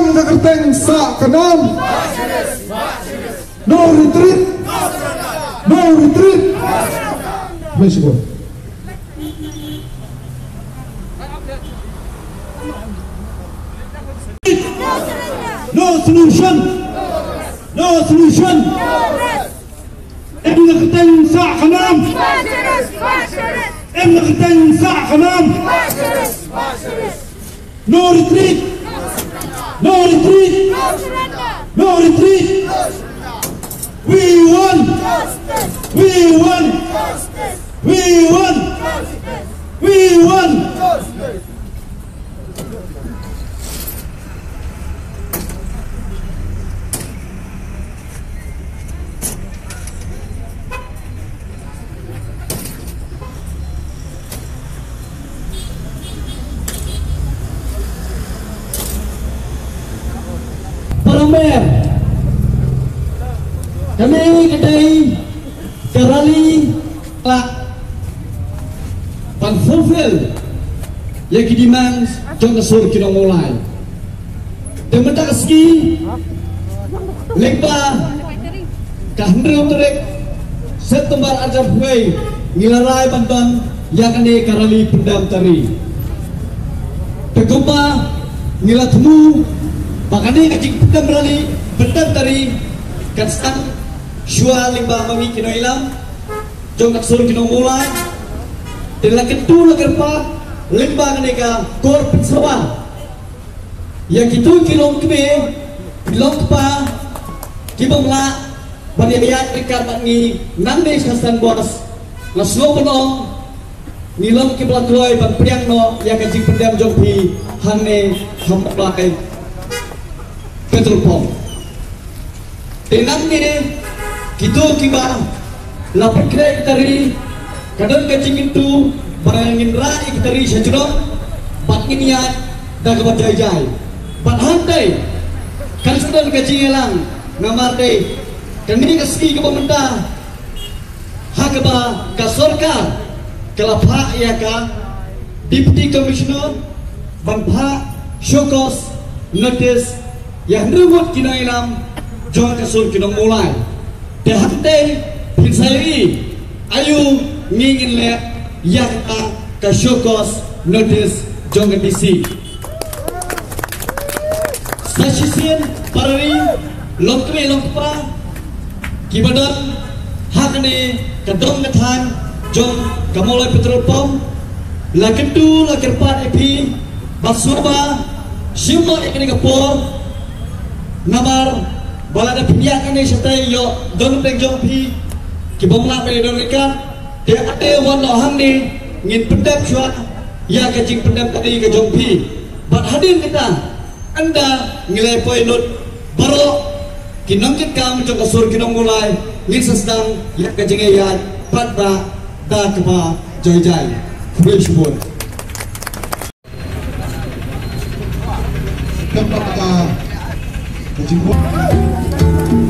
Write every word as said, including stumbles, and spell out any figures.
Ka kyrteng Sah Ka Nam. No retreat. No retreat. Khublei shibun. No solution. No solution. Em na ka kyrteng Sah Ka Nam. Em na ka kyrteng Sah Ka Nam. No retreat. No retreat. No retreat. We want. We want. We want. We want. Para member, kane ka dei ka rally ka ban fulfill ïa ki demands jong ka sur ki nong Mawlai. Te mynta ka sngi lyngba ka hynriew tarik September arhajar arphew wei ngi la rai ban don ïa kane ka rally pyndem tari. Te kumba ngi la thmu ba kane ka jingpyndem rally pyndem tari kan sdang shuwa lyngba ma ngi ki nongïalam jong ka sur ki nong Mawlai. Te la kyntu la kyrpad lyngba kane ka kor pynsawa ïa kito ki longkmie, ki longkpa, ki bym lah ban ïaid ryngkat bad ngi nangne sha Sandbox. Nga sngew ban ong ngi long kiba la kloi ban pdiang noh ïa ka jingpyndem jong phi hangne ha Mawlai petrol pump. Te nangne kito kiba la pynkhreh ïa ka tari, ka don ka jingkyntu ba ngin rah ïa ka tari sha jrong bad ngin ïaid da kaba jai jai. Bad hangtei kan sa don ka jingïalang namar dei kane ka sngi kaba mynta ha kaba ka sorkar ka la phah ïa ka Deputy Commissioner ban phah show cause notice ïa hynriew ngut ki nongïalam jong ka sur ki nong Mawlai. Te hangtei phin sa ïohi aïu ngi ngin leh ïa kata ka show cause notice jong ka D C. Sa shisien para ri longkmie longkpa kiba don ha kane ka dong ka thaiñ jong ka Mawlai petrol pump, la kyntu la kyrpad ïa phi ba sngewbha shim noh ïa kane ka por namar ba lada phin ïaid hangne shatei ïoh don pdeng jong phi ki bym lah ban ïadon ryngkat. Te hangtei wan noh hangne ngin pyndep shuwa ïa ka jingpyndem tari ka jong phi. Bad hadien kata ynda ngi la poi lut baroh ki nongkitkam jong ka sur ki nong Mawlai ngin sa sdang ïa ka jingïaid paidbah da kaba jai jai. Khublei shibun. Kynpah ka jingpyndem.